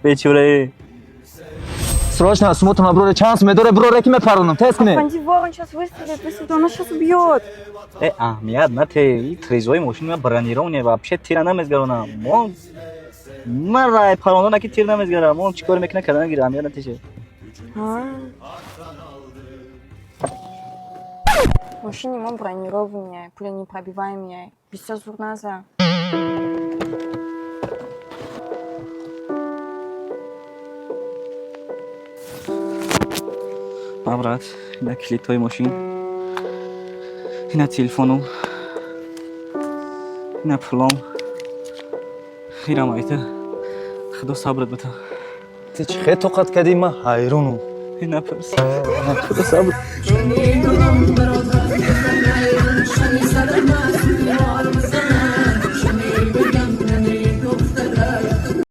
Бечораи. Срочно сумотона броре, чанд сум медоре, броре, ки мепаронам, тез кунед. Афанди, вор, он сейчас выстрелит, выстрелит, он нас сейчас убьет. Э, аҳамият нате, и трезои мошини ма бронированный, вообще тира намезгаронам. Мо ман рай парондона ки тир намезгарам. Он чӣ кор мекуна, карда нагира, аҳамият натеше. А. Мошини мо бронированная, пуленепробиваемая. Бисёр зурназа. Ма, брат, ина килидҳои мошин, ина телефону, ина пулом, ирам айта. Худо сабрат бита. Ту чӣ хел тоқат кардӣ, ман ҳайронам. Ина пирс. Худо сабр. Шунидам, бародар, гуфтам ҳайрон.